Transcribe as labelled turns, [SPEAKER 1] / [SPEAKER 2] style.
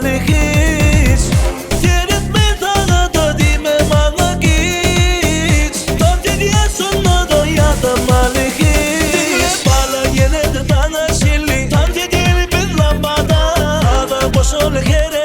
[SPEAKER 1] ýaly hiç. Seretme sagada diýme maňa giç. Tans edýäs şonda-da ýadamaly hiç. Diňle bala ýene-de saňa şilli. Tans edeli biz lambada. Saza goşaly her.